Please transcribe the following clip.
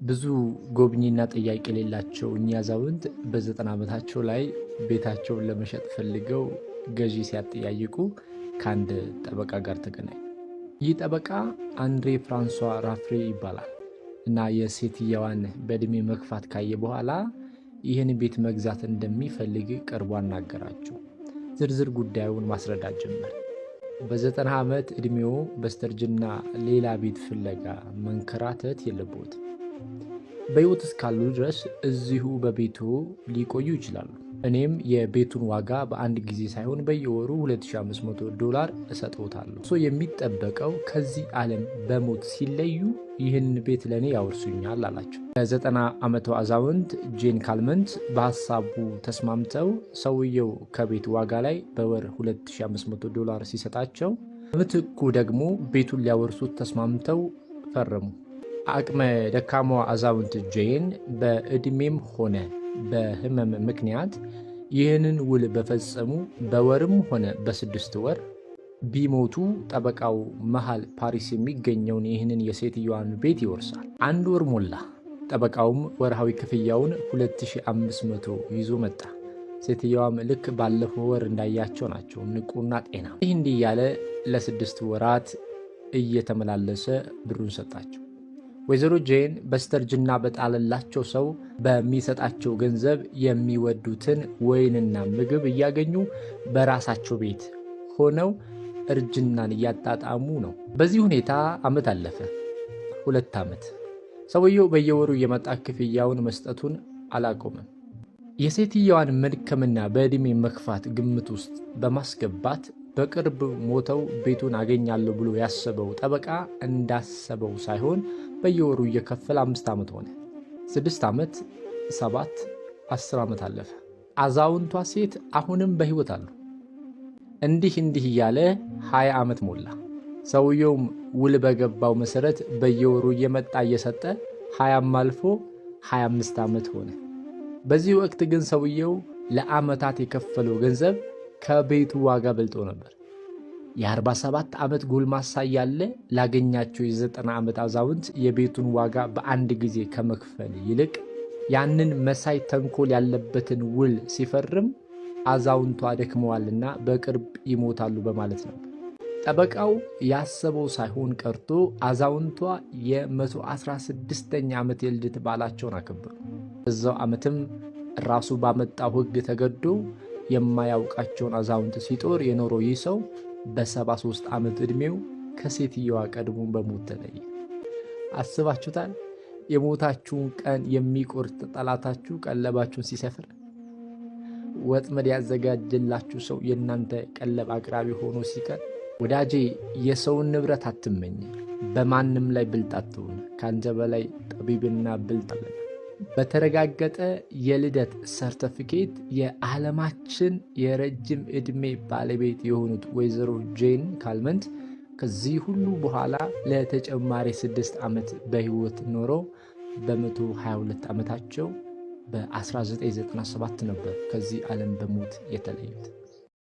ብዙ ጎብኚና ጠያቂ የሌላቸው እኚህ አዛውንት በ90 ዓመታቸው ላይ ቤታቸውን ለመሸጥ ፈልገው ገዢ ሲያጠያይቁ ከአንድ ጠበቃ ጋር ተገናኙ። ይህ ጠበቃ አንድሬ ፍራንሷ ራፍሬ ይባላል እና የሴትየዋን በዕድሜ መግፋት ካየ በኋላ ይህን ቤት መግዛት እንደሚፈልግ ቀርቦ አናገራቸው። ዝርዝር ጉዳዩን ማስረዳት ጀመር። በ90 ዓመት ዕድሜው በስተርጅና ሌላ ቤት ፍለጋ መንከራተት የለብዎትም። በሕይወት እስካሉ ድረስ እዚሁ በቤቱ ሊቆዩ ይችላሉ። እኔም የቤቱን ዋጋ በአንድ ጊዜ ሳይሆን በየወሩ $2500 እሰጥዎታለሁ። እርስዎ የሚጠበቀው ከዚህ ዓለም በሞት ሲለዩ ይህን ቤት ለእኔ ያወርሱኛል አላቸው። የ90 ዓመቷ አዛውንት ጄን ካልመንት በሀሳቡ ተስማምተው ሰውየው ከቤት ዋጋ ላይ በወር $2500 ሲሰጣቸው በምትኩ ደግሞ ቤቱን ሊያወርሱት ተስማምተው ፈረሙ። አቅመ ደካማዋ አዛውንት ጄን በዕድሜም ሆነ በሕመም ምክንያት ይህንን ውል በፈጸሙ በወርም ሆነ በ6 ወር ቢሞቱ ጠበቃው መሃል ፓሪስ የሚገኘውን ይህንን የሴትዮዋን ቤት ይወርሳል። አንድ ወር ሞላ። ጠበቃውም ወርሃዊ ክፍያውን 2500 ይዞ መጣ። ሴትየዋም ልክ ባለፈው ወር እንዳያቸው ናቸው፣ ንቁና ጤና። ይህ እንዲህ እያለ ለ6 ወራት እየተመላለሰ ብሩን ሰጣቸው። ወይዘሮ ጄን በስተርጅና በጣለላቸው ሰው በሚሰጣቸው ገንዘብ የሚወዱትን ወይንና ምግብ እያገኙ በራሳቸው ቤት ሆነው እርጅናን እያጣጣሙ ነው። በዚህ ሁኔታ ዓመት አለፈ፣ 2 ዓመት። ሰውየው በየወሩ እየመጣ ክፍያውን መስጠቱን አላቆመም። የሴትየዋን መድከምና በዕድሜ መግፋት ግምት ውስጥ በማስገባት በቅርብ ሞተው ቤቱን አገኛለሁ ብሎ ያሰበው ጠበቃ እንዳሰበው ሳይሆን በየወሩ እየከፈለ 5 ዓመት ሆነ። 6 ዓመት፣ 7፣ 10 ዓመት አለፈ። አዛውንቷ ሴት አሁንም በሕይወት አሉ። እንዲህ እንዲህ እያለ 20 ዓመት ሞላ። ሰውየውም ውል በገባው መሰረት በየወሩ እየመጣ እየሰጠ 20ም አልፎ 25 ዓመት ሆነ። በዚህ ወቅት ግን ሰውየው ለዓመታት የከፈለው ገንዘብ ከቤቱ ዋጋ በልጦ ነበር። የ47 ዓመት ጎልማሳ እያለ ላገኛቸው የ90 ዓመት አዛውንት የቤቱን ዋጋ በአንድ ጊዜ ከመክፈል ይልቅ ያንን መሳይ ተንኮል ያለበትን ውል ሲፈርም አዛውንቷ ደክመዋልና በቅርብ ይሞታሉ በማለት ነበር። ጠበቃው ያሰበው ሳይሆን ቀርቶ አዛውንቷ የ116ኛ ዓመት የልደት በዓላቸውን አከበሩ። በዛው ዓመትም ራሱ ባመጣው ሕግ ተገዶ የማያውቃቸውን አዛውንት ሲጦር የኖረው ይህ ሰው በ73 ዓመት ዕድሜው ከሴትየዋ ቀድሞ በሞት ተለየ። አስባችሁታል? የሞታችሁን ቀን የሚቆርጥ ጠላታችሁ ቀለባችሁን ሲሰፍር፣ ወጥመድ ያዘጋጀላችሁ ሰው የእናንተ ቀለብ አቅራቢ ሆኖ ሲቀር። ወዳጄ የሰውን ንብረት አትመኝ፣ በማንም ላይ ብልጥ አትሁን፣ ከአንተ በላይ ጠቢብና ብልጥ አለ። በተረጋገጠ የልደት ሰርተፊኬት የዓለማችን የረጅም ዕድሜ ባለቤት የሆኑት ወይዘሮ ጄን ካልመንት ከዚህ ሁሉ በኋላ ለተጨማሪ 6 ዓመት በሕይወት ኖረው በ122 ዓመታቸው በ1997 ነበር ከዚህ ዓለም በሞት የተለዩት።